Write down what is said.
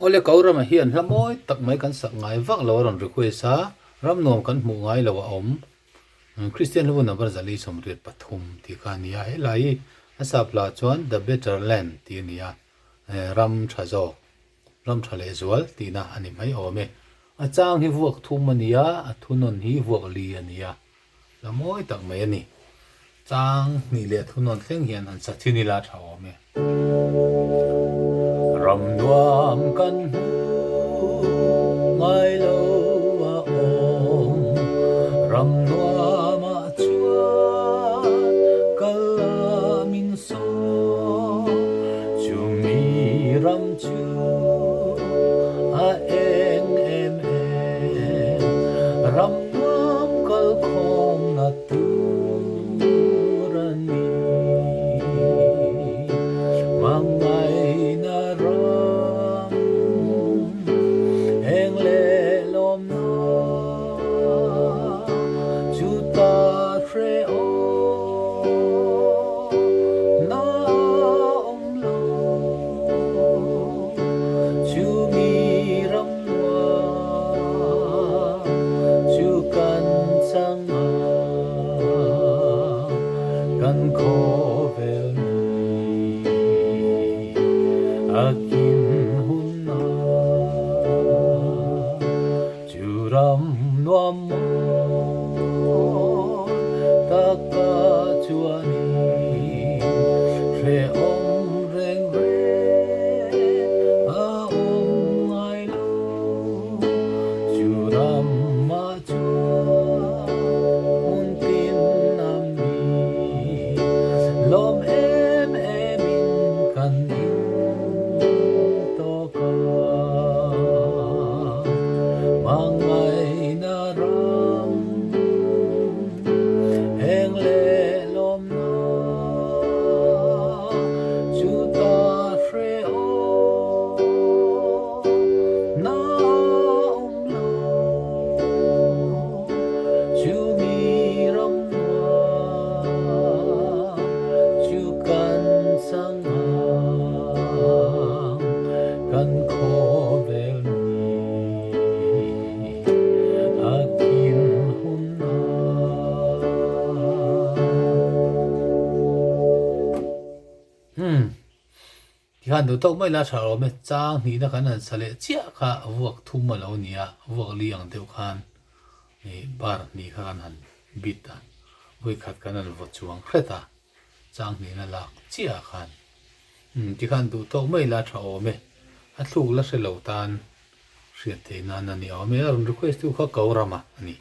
Awle Kaurama hian hla mawi tak mai kan sak ngai vak lo a rawn request a, ram nuam kan hmuh ngai lo a awm. Kristian hluvu number 483 tih kha a ni a, helai hi a sap hla chuan The Better Land tih a ni a, ram tha zawk, ram tha lehzual tihna a ni mai awm e. A chang hi vuak thum a ni a, a thunawn hi vuak li a ni a. La mawi tak mai a ni. Chang hnih leh thunawn thleng hian an sa thin ila tha awm e. Ram nuam kan hmu ngai lo a awm, ram nuamah chuan kal la min sawm, chumi ram chu a eng em em, ram Nuam kal khawmna tur a ni. Hmangaihna ram eng leh lawmna chu ta hrehawm na awm lo. Chumi ram Nuam chu kan chang a, kan khawvel ni a kin hun a, chu ram nuam mawi taka chuanin hrehawm reng reng a awm ngai lo. Chu ramah chuan hmun tin a mi lawm em em in kan in tawk a. Hmangaihna ram heng leh lawmna chu ta hrehawm na awm lo. Chumi ram nuam chu kan chang ang, kan khawvel ni a kin hun a. Umm. Tikhan duh tawk mai la tha awm e. Chang hnihna kan han sa leh chiah kha vuak thum a lo ni a, vuak li ang deuh khan ih bar hnih kha kan han bit a, vawikhat kan han vaw chuang hret a, chang hnihna lak chiah khan. Umm tikhan duh tawk mai la tha awm e. A thluk la hre lo tan hriat theih nan a ni awm e. A rawn request tu kha Kaurama a ni.